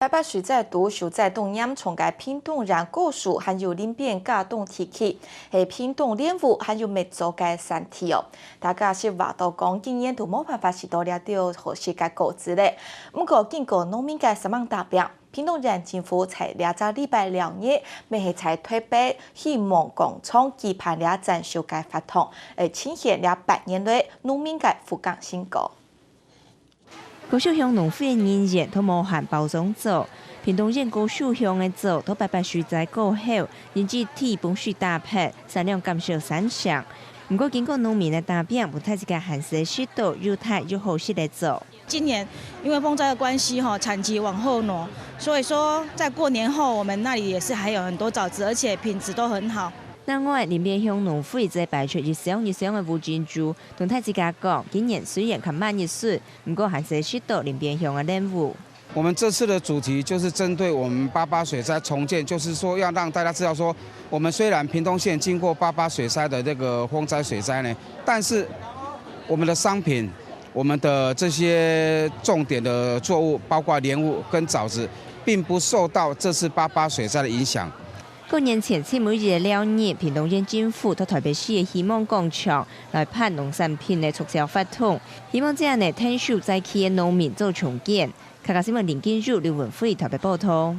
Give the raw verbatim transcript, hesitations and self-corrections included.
八八水災都受災當嚴重个屏東縣高樹還有林邊佳冬地區，係屏東蓮霧還有密集个山地哦。大家識話到講，今年都無辦法食到這兜好食个果子咧。毋過經過農民个煞猛打拚，屏東縣政府在這隻禮拜六日，乜係在台北希望廣場舉辦這展售个活動，來呈現這八年來農民个復耕成果。 高樹鄉農會人員都無閒包裝棗，屏東縣高樹鄉个棗到八八水災過後，因為地崩水打忒，產量減少三成。毋過經過農民个打拚，分大自家還係食到又大又好食个棗。今年因為風災的關係，吼，產期往後挪，所以說在過年後，我們那裡也是還有很多棗子，而且品質都很好。另外，林邊鄉農會就擺出一箱一箱个烏珍珠， 同大自家講，今年雖然較慢一息，毋過還係食到林邊鄉个蓮霧。我們這次的主題就是針對我們八八水災重建，就是說要讓大家知道說，我們雖然屏東縣經過八八水災的那個風災水災呢，但是我們的商品，我們的這些重點的作物，包括蓮霧跟棗子，並不受到這次八八水災的影響。 過年前，七月一个六日，屏東縣政府到台北市个希望廣場來辦農產品个促銷活動，希望這樣呢，𢯭手災區个農民做重建。客家新聞林金如、劉文輝台北報導。